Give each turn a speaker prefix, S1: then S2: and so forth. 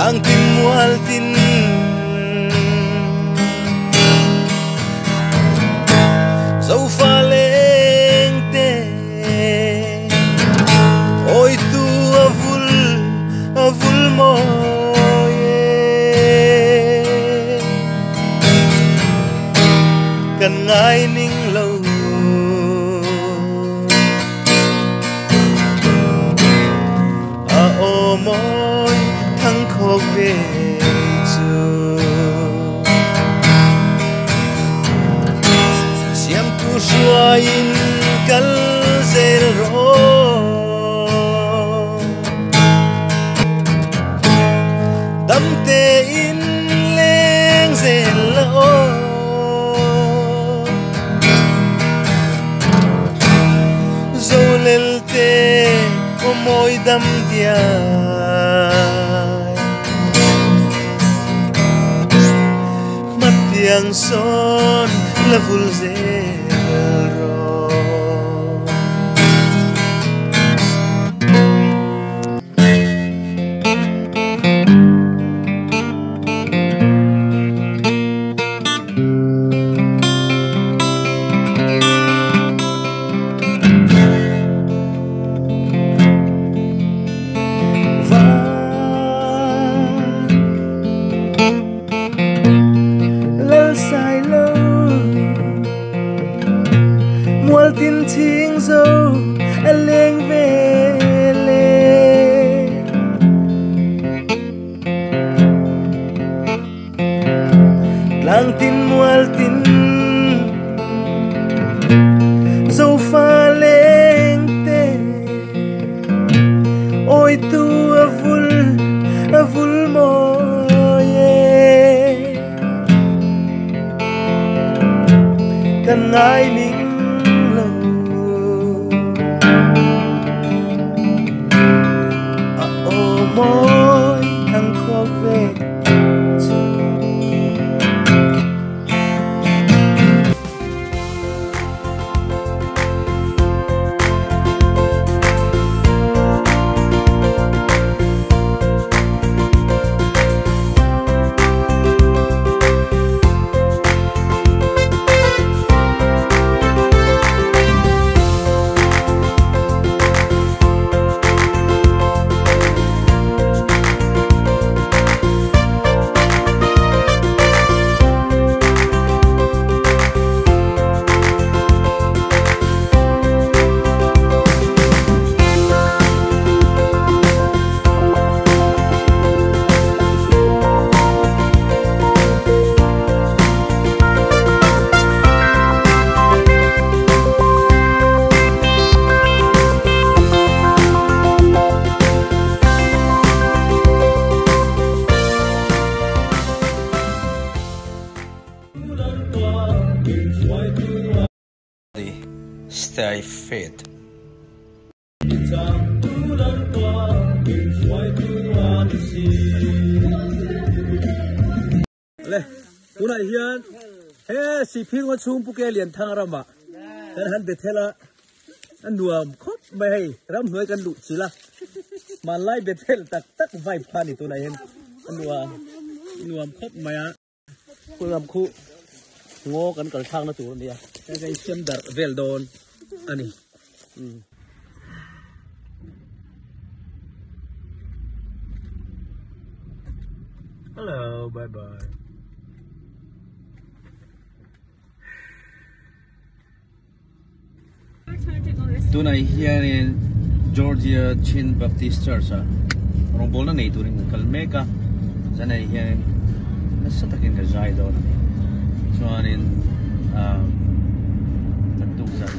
S1: Tlang tin mual tin Zofa leng te Oi tu a vul a vul mawi e Kan ngai ning lo A aw mawi thangkhawk ve chu. Siamtu hruaiin kal zel rawh. Dam tein leng zel la aw. Zolel te aw mawi dam diai. Hmatiang sawn la vul zel rawh. Tlang tin mual tin Zofa leng te Oi tu a vul a vul mawi e Kan ngai ning lo A aw mawi thang khawk ve
S2: Stay fit.
S3: Le tunah hian he Sihphir ngaw chhung Puke Lianthang ramah kan han Bethel a a nuam khawp mai hei ramhnuai kan luh chilh a hmanlai Bethel tak tak vibe kha a ni tunah hian a nuam nuam khawp mai a. Khu lam khu ngaw kan kal thlakna tur a ni a hei siam darh vel dawn a ni. Hello, bye bye.
S2: Tunah hianin Georgia Chin Baptist Church ah rawngbawlna nei turin ka kal mek a, zanah hianin nasa takin ka zai dawn a ni. Chuanin umm kan tuk zan.